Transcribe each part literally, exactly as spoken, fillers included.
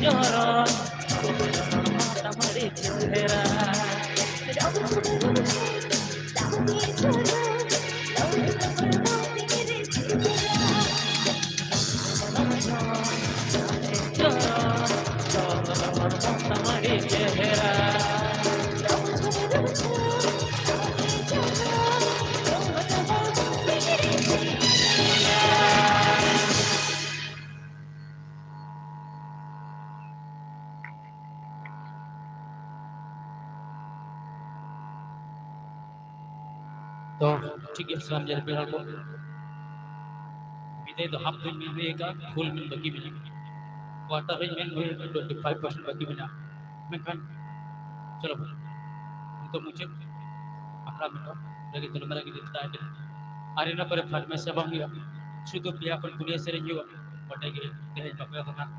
ᱡᱚᱨᱚ ᱛᱟᱢᱟᱲᱤ ᱪᱮᱦᱨᱟ᱾ ᱡᱚᱨᱚ ᱛᱟᱢᱟᱲᱤ ᱪᱮᱦᱨᱟ᱾ ᱛᱚ, ᱴᱷᱤᱠ ᱜᱮᱭᱟ, ᱥᱟᱱᱟᱢ ᱧᱮᱞ ᱯᱮᱲᱟ ᱦᱚᱲ ᱠᱚ, ᱵᱤᱫᱟᱹᱭ ᱫᱚ half ᱫᱩᱧ ᱢᱮᱱ ᱦᱩᱭ ᱟᱠᱟᱫᱼᱟ, full ᱢᱮᱱ ᱵᱟᱹᱠᱤ ᱢᱮᱱᱟᱜᱼᱟ᱾ Quarter ᱦᱚᱸᱧ ᱢᱮᱱ ᱦᱩᱭ ᱟᱠᱟᱫᱼᱟ, twenty five percent ᱵᱟᱹᱠᱤ ᱢᱮᱱᱟᱜᱼᱟ᱾ ᱢᱮᱱᱠᱷᱟᱱ ᱪᱚᱞᱚ, ᱱᱤᱛᱚᱜ ᱢᱩᱪᱟᱹᱫ ᱟᱠᱷᱲᱟ ᱢᱮᱱᱟᱜᱼᱟ, ᱞᱟᱹᱜᱤᱫ ᱛᱮ ᱱᱚᱰᱮ ᱜᱮ ᱡᱚᱛᱚ ᱟᱭ ᱠᱟᱱᱟ᱾ ᱟᱨ ᱤᱱᱟᱹ ᱯᱚᱨᱮ ᱯᱷᱟᱨᱢᱮᱥᱤ ᱵᱟᱝ ᱦᱩᱭᱩᱜᱼᱟ, ᱥᱩᱫᱷᱩ ᱯᱮᱭᱟ ᱠᱷᱚᱱ ᱯᱩᱱᱭᱟᱹ ᱥᱮᱨᱮᱧ ᱦᱩᱭᱩᱜᱼᱟ᱾ ᱚᱸᱰᱮ ᱜᱮ ᱛᱮᱦᱮᱧ ᱵᱟᱯᱞᱟ ᱫᱚ ᱱᱟᱜ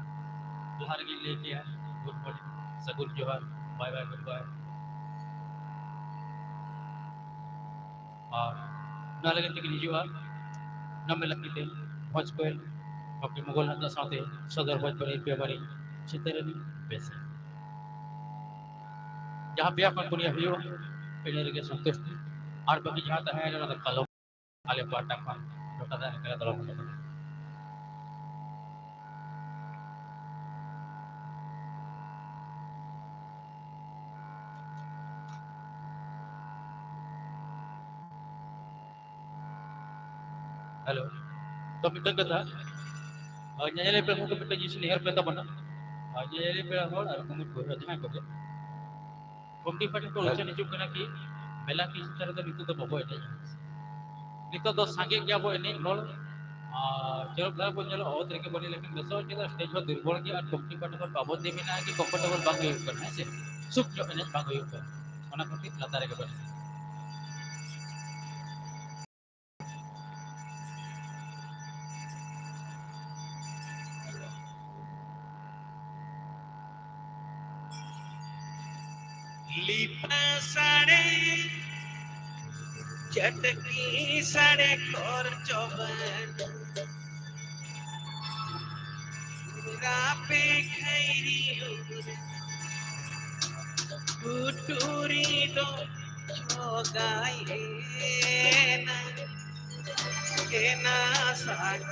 ᱞᱟᱦᱟ ᱨᱮᱜᱮᱧ ᱞᱟᱹᱭ ᱠᱮᱜᱼᱟ, good morning, ᱥᱟᱹᱜᱩᱱ ᱡᱚᱦᱟᱨ, bye bye, good bye᱾ ᱟᱨ ᱚᱱᱟ ᱞᱟᱹᱜᱤᱫ ᱛᱮᱜᱮ ᱦᱤᱡᱩᱜᱼᱟ ᱱᱟᱢᱮ ᱞᱟᱹᱜᱤᱫ ᱛᱮ ᱵᱷᱚᱡᱽ ᱠᱚᱭᱮᱞ, ᱵᱟᱯᱤ ᱢᱚᱜᱚᱞ ᱦᱟᱸᱥᱫᱟ ᱥᱟᱶᱛᱮ ᱥᱚᱫᱚᱨ ᱵᱷᱚᱡᱽ ᱵᱟᱹᱲᱤ ᱯᱮ ᱵᱟᱹᱲᱤ ᱪᱤᱛᱟᱹᱨ ᱨᱤᱱᱤᱡ ᱵᱮᱥ᱾ ᱡᱟᱦᱟᱸ ᱯᱮᱭᱟ ᱠᱷᱚᱱ ᱯᱩᱱᱭᱟᱹ ᱦᱩᱭᱩᱜᱼᱟ, ᱤᱱᱟᱹ ᱨᱮᱜᱮ ᱥᱚᱱᱛᱩᱥᱴ᱾ ᱟᱨ ᱵᱟᱹᱠᱤ ᱡᱟᱦᱟᱸ ᱛᱟᱦᱮᱸ ᱚᱱᱟ ᱫᱚ ᱠᱟᱞᱚᱢ ᱟᱞᱮ ᱯᱟᱦᱴᱟ ᱠᱷᱚᱱ ᱞᱚᱴᱟ ᱫᱟᱜ ᱨᱮ ᱫᱚᱞᱚ ᱠᱟᱱᱟ᱾ ᱦᱮᱞᱳ, ᱛᱚ ᱢᱤᱫᱴᱟᱝ ᱠᱟᱛᱷᱟ, ᱟᱨ ᱧᱮᱧᱮᱞᱤᱭᱟᱹ ᱯᱮᱲᱟ ᱦᱚᱲ ᱠᱚ ᱢᱤᱫᱴᱟᱝ ᱡᱤᱱᱤᱥ ᱱᱮᱦᱚᱨ ᱯᱮ ᱛᱟᱵᱚᱱᱟ, ᱟᱨ ᱧᱮᱧᱮᱞᱤᱭᱟᱹ ᱯᱮᱲᱟ ᱦᱚᱲ ᱟᱨ ᱠᱩᱢᱩᱴ ᱠᱚ ᱡᱟᱦᱟᱸᱭ ᱠᱚᱜᱮ ᱠᱚᱢᱤᱴᱤ ᱯᱟᱦᱴᱟ ᱠᱷᱚᱱ ᱩᱪᱷᱟᱹᱱ ᱦᱤᱡᱩᱜ ᱠᱟᱱᱟ ᱠᱤ ᱢᱮᱞᱟ ᱠᱤ ᱪᱮᱛᱟᱱ ᱨᱮᱫᱚ ᱱᱤᱛᱚᱜ ᱫᱚ ᱵᱟᱵᱚ ᱮᱱᱮᱡᱼᱟ᱾ ᱱᱤᱛᱚᱜ ᱫᱚ ᱥᱟᱸᱜᱮ ᱜᱮᱭᱟ ᱵᱚ ᱮᱱᱮᱡ ᱦᱚᱲ, ᱟᱨ ᱪᱚᱨᱚᱠ ᱫᱷᱟᱨᱟ ᱵᱚ ᱧᱮᱞᱚᱜᱼᱟ, ᱚᱛ ᱨᱮᱜᱮ ᱵᱚ ᱮᱱᱮᱡ ᱞᱮᱠᱷᱟᱱ ᱵᱮᱥᱚᱜᱼᱟ᱾ ᱪᱮᱫᱟᱜ stage ᱦᱚᱸ ᱫᱩᱨᱵᱚᱞ ᱜᱮᱭᱟ ᱟᱨ ᱠᱚᱢᱤᱴᱤ ᱯᱟᱦᱴᱟ ᱠᱷᱚᱱ ᱵᱟᱵᱚ ᱫᱮ ᱢᱮᱱᱟᱜᱼᱟ ᱠᱤ comfortable ᱵᱟᱝ ᱦᱩᱭᱩᱜ ᱠᱟᱱᱟ, ᱦᱮᱸ ᱥᱮ, ᱥᱩᱠ ᱧᱚᱜ ᱮᱱᱮᱡ ᱵᱟᱝ ᱦᱩᱭᱩᱜ ᱠᱟᱱᱟ, ᱚᱱᱟ ᱠᱷᱟᱹᱛᱤᱨ ᱞᱟᱛᱟᱨ ᱨᱮᱜᱮ ᱵᱚ ᱮᱱᱮᱡ᱾ ᱞᱤᱯᱟ ᱥᱟᱲᱮ, ᱪᱟᱹᱴᱠᱤ ᱥᱟᱲᱮ ᱠᱚᱨ ᱪᱚᱵᱟᱱ, ᱨᱟᱯᱮ ᱠᱩᱴᱩᱨᱤ ᱫᱚ ᱡᱚᱜᱟᱭᱮᱱᱟ, ᱮᱱᱟ ᱥᱟᱜ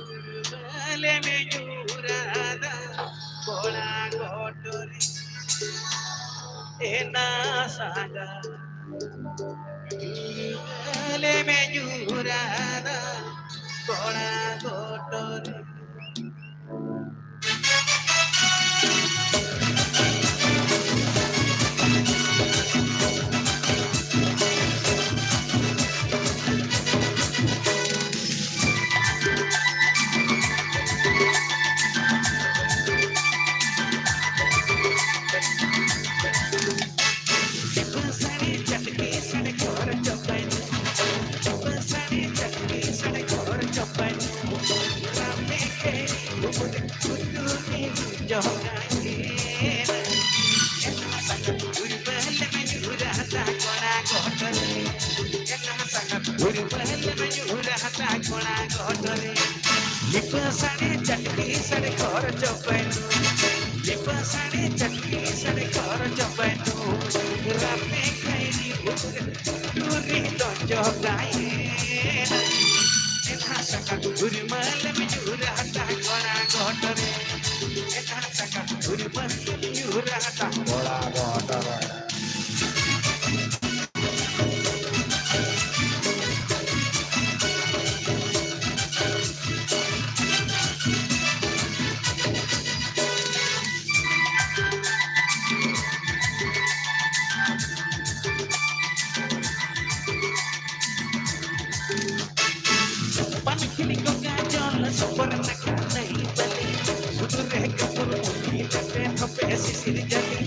ᱩᱨᱵᱟᱞᱮᱢ ᱧᱩᱨᱟᱫᱟ ᱠᱚᱲᱟ ᱜᱚᱴᱚᱨᱮ, ᱮᱱᱟ ᱥᱟᱜ ᱩᱨᱵᱟᱞᱮᱢ ᱧᱩᱨᱟᱫᱟ ᱠᱚᱲᱟ ᱜᱚᱴᱚᱨᱮ᱾ ᱞᱤᱯᱟᱹ ᱥᱟᱰᱮ ᱪᱟᱹᱴᱠᱤ ᱥᱟᱰᱮ ᱠᱷᱚᱨ ᱪᱚᱯᱮᱱ, ᱞᱤᱯᱟᱹ ᱥᱟᱰᱮ ᱪᱟᱹᱴᱠᱤ ᱥᱟᱰᱮ ᱠᱷᱚᱨ ᱪᱚᱯᱮᱱ, ᱨᱟᱯᱮ ᱠᱷᱟᱭᱨᱤ ᱩᱛᱨᱮ ᱴᱩᱨᱤ ᱫᱚ ᱡᱚᱜᱟᱭᱮᱱᱟ᱾ ᱮᱱᱦᱟ ᱥᱟᱠᱟ ᱜᱩᱨᱢᱟᱞ ᱢᱤᱡᱩᱨᱟ ᱦᱟᱛᱟ ᱠᱚᱲᱟ ᱜᱚᱴᱚᱨᱮ, ᱮᱱᱦᱟ ᱥᱟᱠᱟ ᱜᱩᱨᱢᱟᱞ ᱢᱤᱡᱩᱨᱟ ᱦᱟᱛᱟ ᱠᱚᱲᱟ ᱜᱚᱴᱚᱨᱮ᱾ ᱯᱟᱱᱠᱷᱤᱱᱤ ᱜᱚᱝᱜᱟ ᱡᱚᱞ ᱥᱚᱵᱚᱨ ᱱᱟᱠᱷᱟ ᱱᱟᱹᱭ ᱵᱟᱹᱞᱤ, ᱥᱩᱫᱩᱨ ᱨᱮ ᱠᱟᱹᱯᱩᱨ ᱢᱩᱴᱷᱤ ᱨᱮ ᱯᱮ ᱴᱷᱚᱯᱮ ᱥᱤᱥᱤᱨ ᱡᱟᱹᱞᱤ,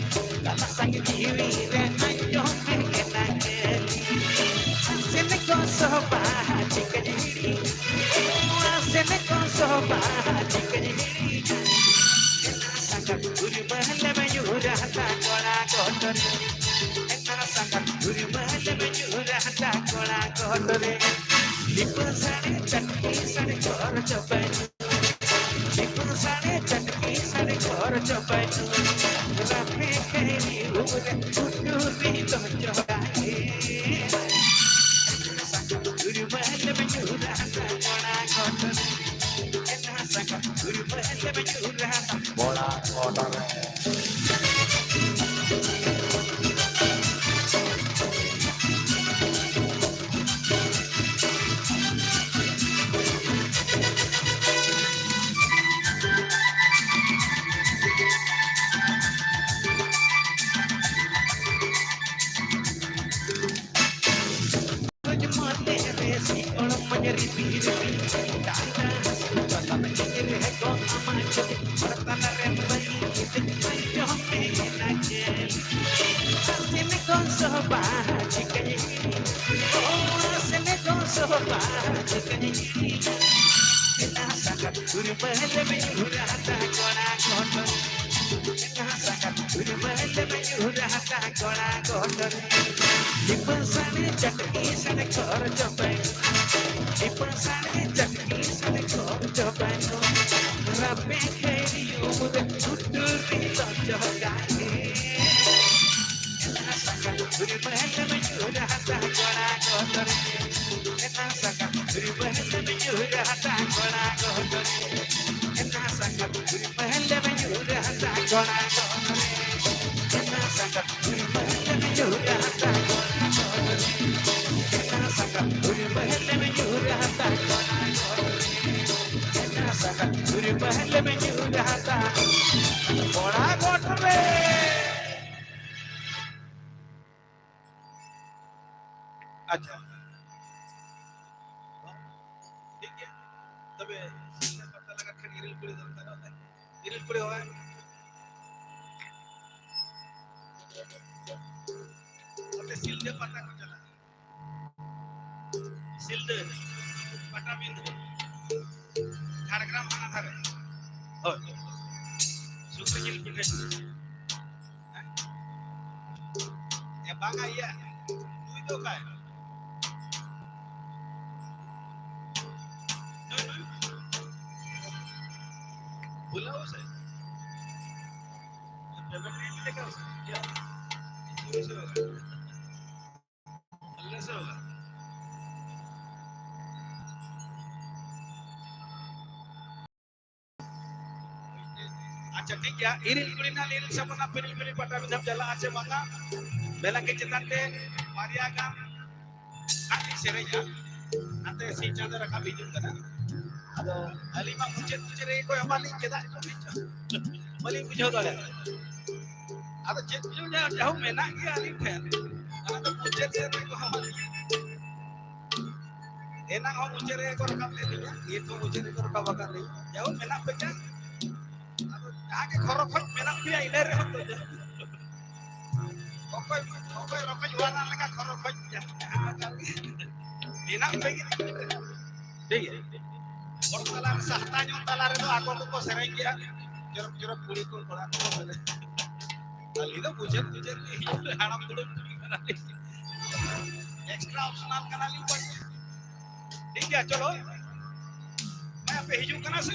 ᱠᱟᱞᱟ ᱥᱟᱝ ᱡᱤᱣᱤ ᱨᱮ ᱟᱸᱡᱚᱢ ᱢᱮ ᱮᱱᱟ ᱠᱟᱹᱞᱤ᱾ ᱟᱥᱮᱱ ᱠᱚ ᱥᱚᱵᱟ ᱪᱤᱠᱟᱹᱧ ᱦᱤᱲᱤᱧ, ᱟᱥᱮᱱ ᱠᱚ ᱥᱚᱵᱟ ᱪᱤᱠᱟᱹᱧ ᱦᱤᱲᱤᱧ᱾ ᱮᱱᱟ ᱥᱟᱸᱜᱟᱛ ᱩᱨᱢᱟᱹ ᱞᱮ ᱢᱮᱧᱩᱨᱟ ᱦᱟᱛᱟ ᱠᱚᱲᱟ ᱜᱚᱴᱚᱨᱮ, ᱮᱱᱟ ᱥᱟᱸᱜᱟᱛ ᱩᱨᱢᱟᱹ ᱞᱮ ᱢᱮᱧᱩᱨᱟ ᱦᱟᱛᱟ ᱠᱚᱲᱟ ᱜᱚᱴᱚᱨᱮ᱾ ᱞᱤᱯᱟᱹ ᱥᱟᱲᱮ ᱪᱟᱹᱴᱠᱤ ᱥᱟᱲᱮ ᱪᱚᱨ ᱪᱚᱯᱮ, ᱞᱤᱯᱟᱹ ᱥᱟᱲᱮ ᱪᱟᱹᱴᱠᱤ ᱵᱚᱲᱟ ᱚᱰᱟᱨ ᱨᱮ᱾ ᱵᱚᱲᱟ ᱜᱚᱴ ᱨᱮ᱾ ᱟᱪᱪᱷᱟ, ᱴᱷᱤᱠ ᱜᱮᱭᱟ᱾ ᱛᱚᱵᱮ ᱥᱤᱞᱫᱟᱹ ᱯᱟᱛᱟ ᱞᱟᱜᱟᱛ ᱠᱷᱟᱱ ᱤᱨᱤᱞ ᱠᱩᱲᱤ ᱫᱚᱨᱠᱟᱨᱚᱜᱼᱟ᱾ ᱤᱨᱤᱞ ᱠᱩᱲᱤ ᱦᱚᱸ ᱱᱚᱛᱮ ᱥᱤᱞᱫᱟᱹ ᱯᱟᱛᱟ ᱠᱚ ᱪᱟᱞᱟᱜᱼᱟ᱾ ᱥᱤᱞᱫᱟᱹ ᱯᱟᱴᱟᱵᱤᱸᱫᱷᱟᱹ, ᱡᱷᱟᱲᱜᱨᱟᱢ ᱦᱟᱱᱟ ᱫᱷᱟᱨᱮ᱾ ᱦᱳᱭ, ᱥᱩᱠᱨᱤ ᱡᱤᱞ ᱯᱤᱴᱷᱟᱹ᱾ ᱮ ᱵᱟᱝᱟ, ᱤᱭᱟᱹ, ᱱᱩᱭ ᱫᱚ ᱚᱠᱟᱭ? ᱱᱩᱭ, ᱱᱩᱭ? ᱵᱩᱞᱟᱹᱣ ᱥᱮ? ᱟᱪᱪᱷᱟ, ᱴᱷᱤᱠ ᱜᱮᱭᱟ᱾ ᱤᱨᱤᱞ ᱠᱩᱲᱤ ᱱᱟᱞ ᱤᱨᱤᱞ ᱥᱟᱵᱚᱱᱟ, ᱯᱤᱨᱤᱞ ᱯᱤᱨᱤᱞ ᱯᱟᱴᱟ ᱢᱤᱫ ᱫᱷᱟᱣ ᱪᱟᱞᱟᱜᱼᱟ ᱥᱮ ᱵᱟᱝᱟ? ᱵᱮᱞᱟᱝ ᱜᱮ ᱪᱮᱛᱟᱱ ᱛᱮ ᱵᱟᱨᱭᱟ ᱜᱟᱱ ᱟᱨ ᱞᱤᱧ ᱥᱮᱨᱮᱧᱟ᱾ ᱱᱟᱛᱮ ᱥᱤᱧ ᱪᱟᱸᱫᱚ ᱨᱟᱠᱟᱵ ᱦᱤᱡᱩᱜ ᱠᱟᱱᱟ᱾ ᱟᱫᱚ ᱟᱹᱞᱤᱧ ᱢᱟ ᱢᱩᱪᱟᱹᱫ ᱢᱩᱪᱟᱹᱫ ᱨᱮᱜᱮ ᱠᱚ ᱮᱢᱟᱞᱤᱧ, ᱪᱮᱫᱟᱜ ᱪᱚ ᱵᱟᱹᱞᱤᱧ ᱵᱩᱡᱷᱟᱹᱣ ᱫᱟᱲᱮᱭᱟᱜ᱾ ᱟᱫᱚ ᱪᱮᱫ ᱪᱚ ᱡᱟ-, ᱡᱟᱦᱳᱠ ᱢᱮᱱᱟᱜ ᱜᱮᱭᱟ ᱟᱹᱞᱤᱧ ᱴᱷᱮᱱ᱾ ᱚᱱᱟ ᱫᱚ ᱢᱩᱪᱟᱹᱫ ᱥᱮᱫ ᱨᱮᱠᱚ ᱮᱢᱟᱞᱤᱧᱟ᱾ ᱮᱱᱟᱝ ᱦᱚᱸ ᱢᱩᱪᱟᱹᱫ ᱨᱮᱜᱮ ᱠᱚ ᱨᱟᱠᱟᱵ ᱞᱮᱫ ᱞᱤᱧᱟ, ᱱᱤᱛ ᱦᱚᱸ ᱢᱩᱪᱟᱹᱫ ᱨᱮᱜᱮ ᱠᱚ ᱨᱟᱠᱟᱵ ᱟᱠᱟᱫ ᱞᱤᱧᱟ᱾ ᱡᱟᱦᱳᱠ ᱢᱮᱱᱟᱜ ᱯᱮ ᱜᱮᱭᱟ᱾ ᱟᱫᱚ ᱡᱟᱦᱟᱸ ᱜᱮ ᱠᱷᱚᱨᱚ ᱠᱷᱚᱡ ᱢᱮᱱᱟᱜ ᱯᱮᱭᱟ, ᱤᱱᱟᱹ ᱨᱮᱦᱚᱸ ᱛᱚ ᱡᱟᱦᱳᱠ᱾ ᱚᱠᱚᱭ, ᱚᱠᱚᱭ ᱨᱚᱠᱚᱡ ᱚᱲᱟᱜ ᱨᱮᱱᱟᱜ ᱞᱮᱠᱟ ᱠᱷᱚᱨᱚ ᱠᱷᱚᱡ ᱡᱟᱦᱟᱸ ᱟᱠᱟᱱ ᱜᱮ᱾ ᱢᱮᱱᱟᱜ ᱯᱮ ᱜᱮ᱾ ᱴᱷᱤᱠ ᱜᱮᱭᱟ᱾ ᱦᱚᱲ ᱛᱟᱞᱟ ᱨᱮ ᱥᱟᱦᱛᱟ ᱧᱚᱜ ᱛᱟᱞᱟ ᱨᱮᱫᱚ ᱟᱠᱚ ᱠᱚᱠᱚ ᱥᱮᱨᱮᱧ ᱜᱮᱭᱟ᱾ ᱪᱚᱨᱚᱠ ᱪᱚᱨᱚᱠ ᱠᱩᱲᱤ ᱠᱚ ᱠᱚᱲᱟ ᱠᱚ ᱥᱮᱨᱮᱧ᱾ ᱟᱹᱞᱤᱧ ᱫᱚ ᱵᱩᱡᱷᱟᱹᱣ ᱵᱩᱡᱷᱟᱹᱣ ᱜᱮ ᱦᱤᱡᱩᱜ ᱨᱮ ᱦᱟᱲᱟᱢ ᱫᱩᱲᱩᱵ ᱠᱟᱱᱟᱞᱤᱧ᱾ Extra optional ᱠᱟᱱᱟᱞᱤᱧ ᱵᱟᱝ? ᱴᱷᱤᱠ ᱜᱮᱭᱟ, ᱪᱚᱞᱚ᱾ ᱦᱮᱸ, ᱯᱮ ᱦᱤᱡᱩᱜ ᱠᱟᱱᱟ ᱥᱮ?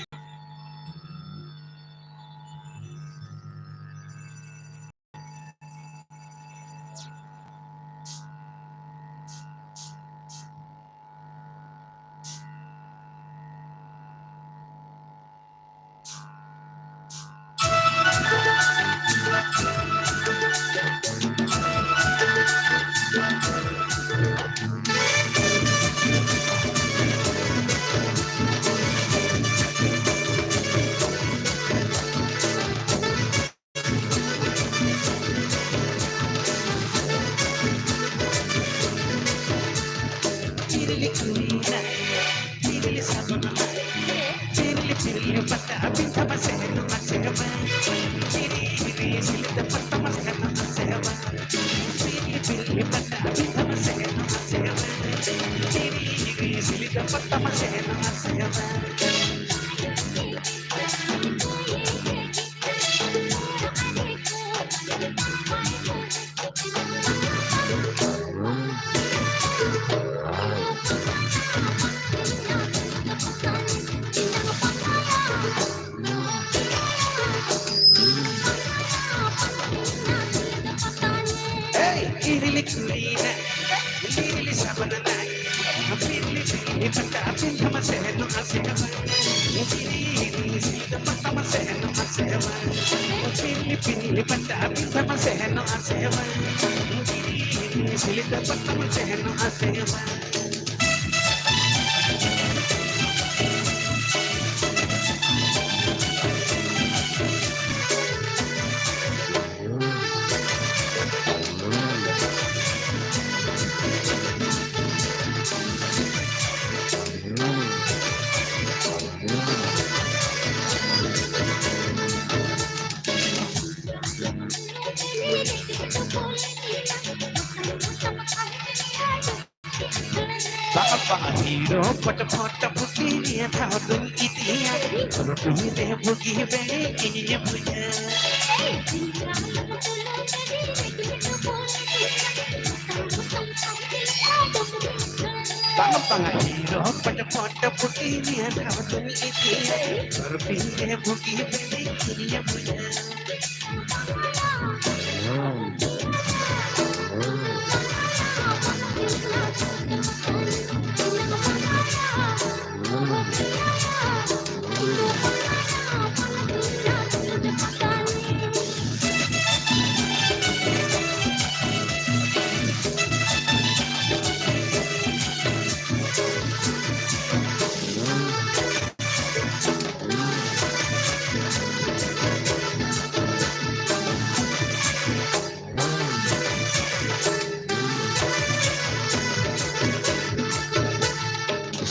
ᱵᱟᱝ, ᱵᱟᱝ, ᱦᱤᱨᱳ ᱯᱚᱴ ᱯᱚᱴ ᱯᱩᱴᱤ ᱱᱤᱭᱟᱹ ᱫᱷᱟᱣ ᱫᱚᱧ ᱤᱫᱤᱭᱟ᱾ ᱨᱩᱴᱩᱦᱤ ᱨᱮ ᱵᱩᱜᱤ ᱵᱮᱲᱮ ᱤᱧ ᱵᱩᱡᱷᱟᱹᱣ᱾ ᱵᱟᱝ, ᱵᱟᱝ, ᱦᱤᱨᱳ ᱯᱚᱴ ᱯᱚᱴ ᱯᱩᱴᱤ ᱱᱤᱭᱟᱹ ᱫᱷᱟᱣ ᱫᱚᱧ ᱤᱫᱤᱭᱟ᱾ ᱨᱩᱴᱩᱦᱤ ᱨᱮ ᱵᱩᱜᱤ ᱵᱮᱲᱮ ᱤᱧ ᱵᱩᱡᱷᱟᱹᱣ᱾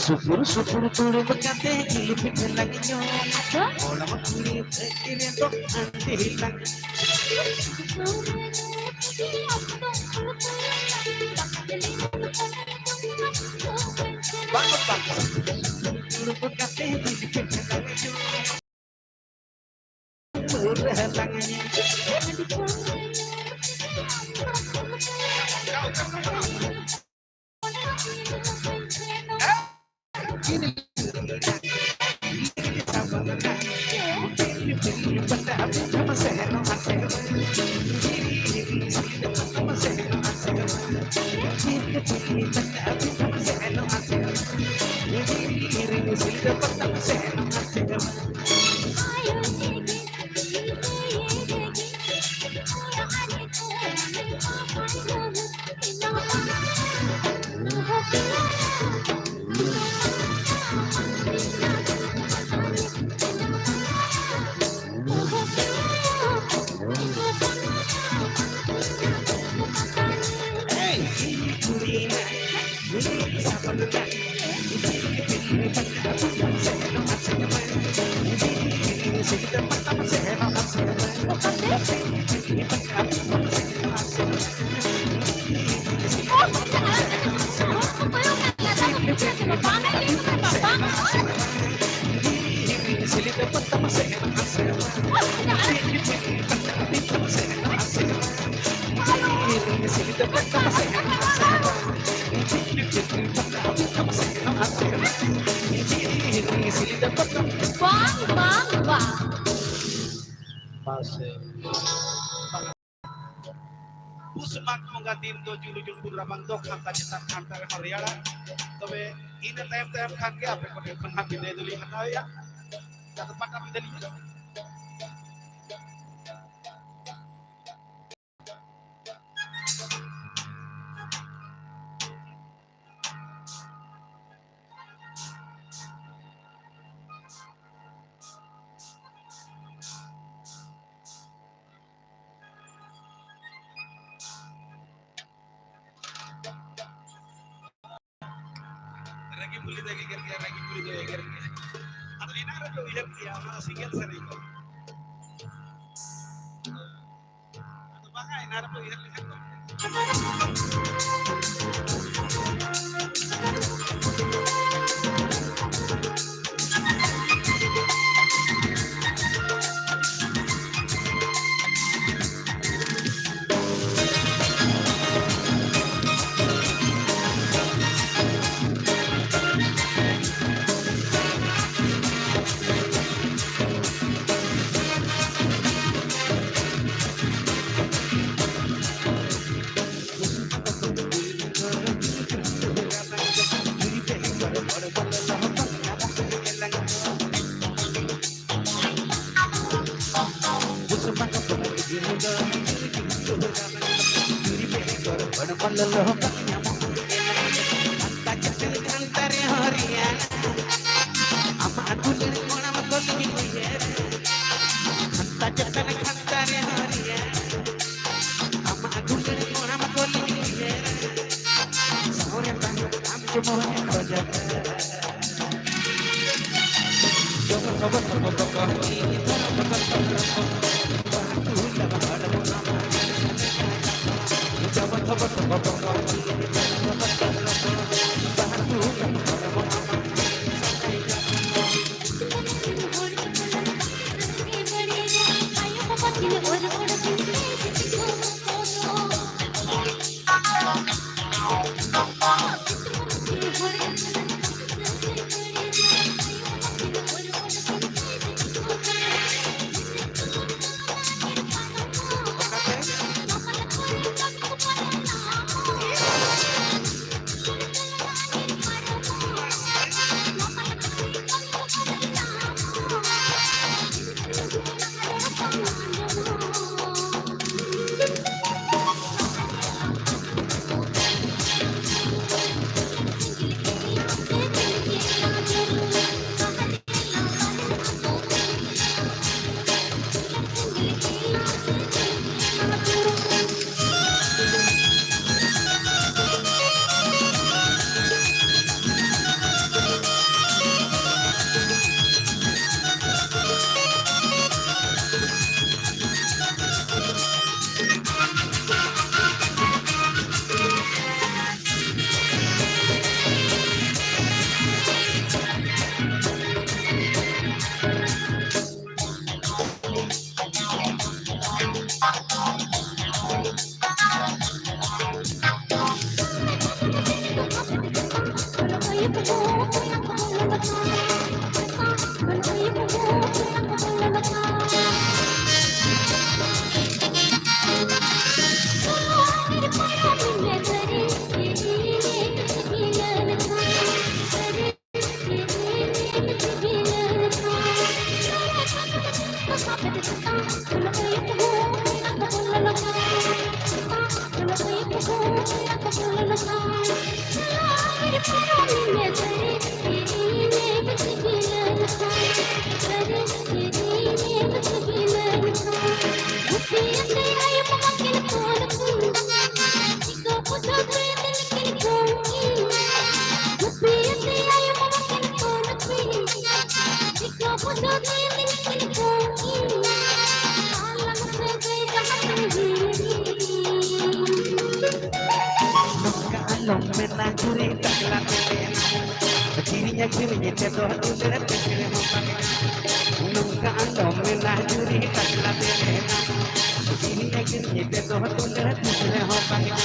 ᱥᱩᱯᱩᱨ ᱥᱩᱯᱩᱨ ᱫᱩᱲᱩᱵ ᱠᱟᱛᱮ ᱡᱤᱞ ᱯᱤᱴᱷᱟᱹ ᱞᱟᱝ ᱡᱚᱢᱟ᱾ ᱟᱫᱚ? ᱜᱚᱲᱚᱢ ᱠᱩᱲᱤ ᱵᱷᱟᱹᱜᱤ ᱨᱮᱫᱚ ᱟᱹᱰᱤ ᱞᱟᱝ᱾ ᱵᱟᱝ, ᱵᱟᱝ᱾ ᱫᱩᱲᱩᱵ ᱠᱟᱛᱮ ᱡᱤᱞ ᱯᱤᱴᱷᱟᱹ ᱞᱟᱝ ᱡᱚᱢᱟ᱾ ᱵᱟᱝ, ᱵᱟᱝ, ᱵᱟᱝ᱾ ᱢᱟᱥᱮ᱾ ᱯᱩᱥ ᱢᱟᱜᱽ ᱵᱚᱸᱜᱟ ᱫᱤᱱ ᱫᱚ ᱡᱩᱞᱩ ᱡᱩᱞᱯᱩᱨ ᱨᱟᱵᱟᱝ ᱫᱚ ᱠᱷᱟᱱᱛᱟ ᱪᱮᱛᱟᱱ ᱠᱷᱟᱱᱛᱟ ᱨᱮᱦᱚᱸ ᱨᱮᱭᱟᱲᱟ᱾ ᱛᱚᱵᱮ ᱤᱱᱟᱹ ᱛᱟᱭᱚᱢ ᱛᱟᱭᱚᱢ ᱠᱷᱟᱱ ᱜᱮ ᱟᱯᱮ ᱠᱚᱴᱷᱮᱱ ᱠᱷᱚᱱ ᱦᱟᱸᱜ ᱵᱤᱫᱟᱹᱭ ᱫᱚᱞᱤᱧ ᱦᱟᱛᱟᱣᱮᱜᱼᱟ᱾ ᱟᱫᱚ ᱯᱟᱴᱟᱵᱤᱸᱫᱟᱹ ᱞᱤᱧ ᱨᱟᱹᱜᱤ ᱵᱩᱞᱤ ᱫᱚ ᱮᱜᱮᱨ ᱜᱮᱭᱟ, ᱨᱟᱹᱜᱤ ᱵᱩᱞᱤ ᱫᱚ ᱮᱜᱮᱨ ᱜᱮᱭᱟ᱾ ᱟᱫᱚ ᱮᱱᱟᱝ ᱨᱮᱯᱮ ᱩᱭᱦᱟᱹᱨ ᱠᱮᱭᱟ, ᱚᱱᱟ ᱫᱚ ᱥᱤᱸᱜᱮᱞ ᱥᱟᱹᱨᱤ ᱠᱚ᱾ ᱟᱫᱚ ᱵᱟᱝᱟ, ᱮᱱᱟᱝ ᱨᱮᱯᱮ ᱩᱭᱦᱟᱹᱨ ᱞᱮᱠᱷᱟᱱ ᱫᱚ᱾ ᱠᱤᱨᱤᱧ ᱛᱮᱫᱚ ᱫᱩᱞᱟᱹᱲ ᱛᱤᱥ ᱨᱮᱦᱚᱸ ᱵᱟᱝ ᱧᱟᱢ᱾ ᱱᱚᱝᱠᱟ ᱟᱞᱚᱢ ᱢᱮᱱᱟ ᱡᱩᱨᱤ ᱴᱟᱠᱞᱟ ᱛᱮ ᱨᱮᱦᱚᱸ᱾ ᱠᱤᱨᱤᱧ ᱟᱹᱠᱷᱨᱤᱧ ᱛᱮᱫᱚ ᱫᱩᱞᱟᱹᱲ ᱛᱤᱥ ᱨᱮᱦᱚᱸ ᱵᱟᱝ ᱧᱟᱢ᱾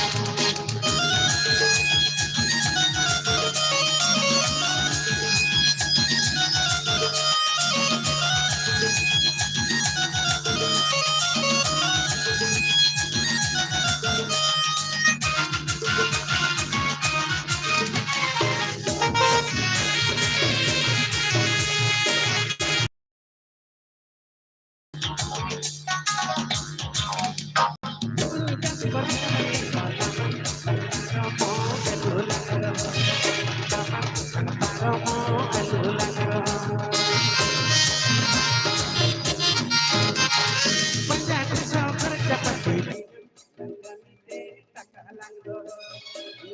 ᱫᱟᱝ ᱠᱟᱹᱢᱤ ᱛᱮ ᱴᱟᱠᱟ ᱞᱟᱝ ᱫᱚᱦᱚ,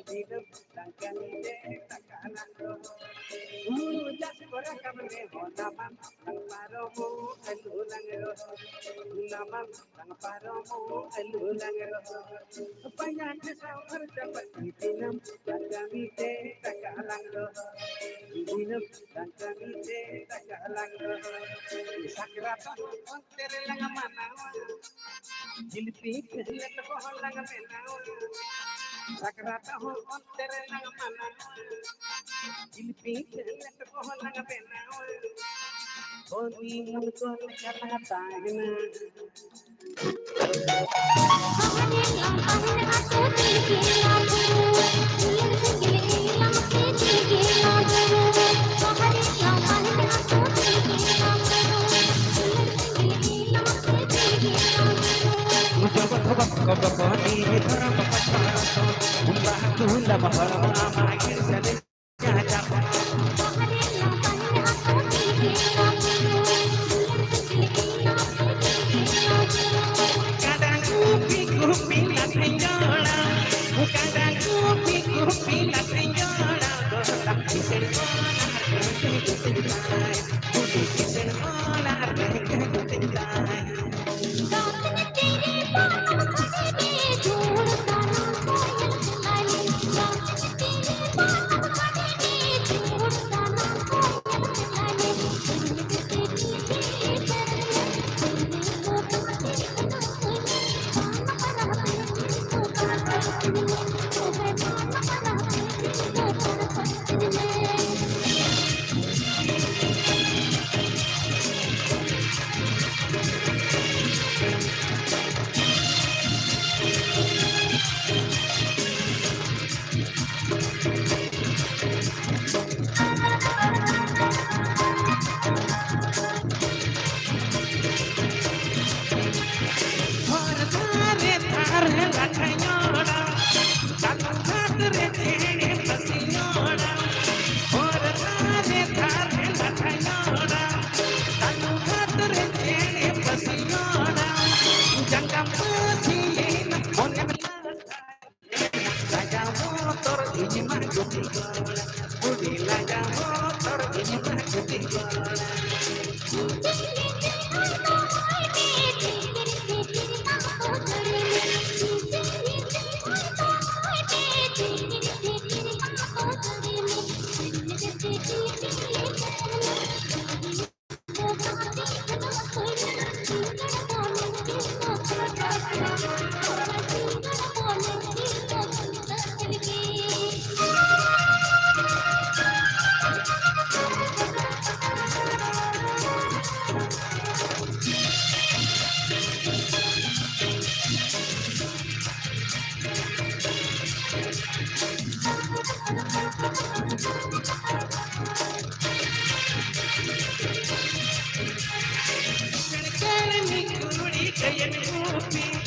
ᱫᱤᱱᱟᱹᱢ ᱫᱟᱝ ᱠᱟᱹᱢᱤ ᱛᱮ ᱴᱟᱠᱟ ᱞᱟᱝ ᱫᱚᱦᱚ᱾ ᱦᱩᱲᱩ ᱪᱟᱥ ᱠᱚ ᱨᱟᱠᱟᱵ ᱨᱮᱦᱚᱸ ᱱᱟᱢᱟᱢ ᱞᱟᱝ ᱯᱟᱨᱚᱢᱚᱜ ᱟᱹᱞᱩ ᱞᱟᱝ ᱨᱚᱦᱚᱭ, ᱱᱟᱢᱟᱢ ᱞᱟᱝ ᱯᱟᱨᱚᱢᱚᱜ ᱟᱹᱞᱩ ᱞᱟᱝ ᱨᱚᱦᱚᱭ᱾ ᱯᱟᱸᱡᱟ ᱴᱷᱮᱥᱟᱣ ᱠᱷᱚᱨᱪᱟ ᱯᱟᱹᱛᱤ ᱫᱤᱱᱟᱹᱢ ᱫᱟᱝ ᱠᱟᱹᱢᱤ ᱛᱮ ᱴᱟᱠᱟ ᱞᱟᱝ ᱫᱚᱦᱚ, ᱫᱤᱱᱟᱹᱢ ᱫᱟᱝ ᱠᱟᱹᱢᱤ ᱛᱮ ᱴᱟᱠᱟ ᱞᱟᱝ ᱫᱚᱦᱚ᱾ ᱥᱟᱠᱨᱟᱛ ᱦᱚᱸ ᱚᱱᱛᱮ ᱨᱮᱞᱟᱝ ᱢᱟᱱᱟᱣᱟ᱾ ᱡᱤᱞ ᱯᱤᱴᱷᱟᱹ ᱞᱮᱴᱚ ᱠᱚᱦᱚᱸ ᱞᱟᱝ ᱵᱮᱱᱟᱣᱟ᱾ ᱥᱟᱠᱨᱟᱛ ᱦᱚᱸ ᱚᱱᱛᱮ ᱨᱮᱞᱟᱝ ᱢᱟᱱᱟᱣᱟ᱾ ᱡᱤᱞ ᱯᱤᱴᱷᱟᱹ ᱞᱮᱴᱚ ᱠᱚᱦᱚᱸ ᱞᱟᱝ ᱵᱮᱱᱟᱣᱟ᱾ ᱦᱚᱱᱤᱢᱩᱱ ᱠᱚ ᱞᱮᱠᱟ ᱞᱟᱝ ᱛᱟᱦᱮᱱᱟ᱾ ᱠᱟᱰᱟ ᱜᱩᱯᱤ ᱜᱩᱯᱤ ᱞᱟᱴᱷᱮ ᱡᱚᱲᱟ, ᱠᱟᱰᱟ ᱜᱩᱯᱤ ᱜᱩᱯᱤ ᱞᱟᱴᱷᱮ ᱡᱚᱲᱟ, ᱜᱚᱨᱚᱵ ᱠᱤᱥᱟᱹᱬ ᱦᱚᱲ ᱟᱨ ᱵᱟᱝ ᱠᱤᱥᱟᱹᱬ ᱛᱟᱭ, ᱵᱩᱰᱷᱤ ᱠᱤᱥᱟᱹᱬ ᱦᱚᱲ ᱟᱨ ᱵᱟᱝ ᱠᱤᱥᱟᱹᱬ ᱛᱟᱭ᱾ ᱞᱟᱹᱭᱮᱱ ᱜᱩᱯᱤ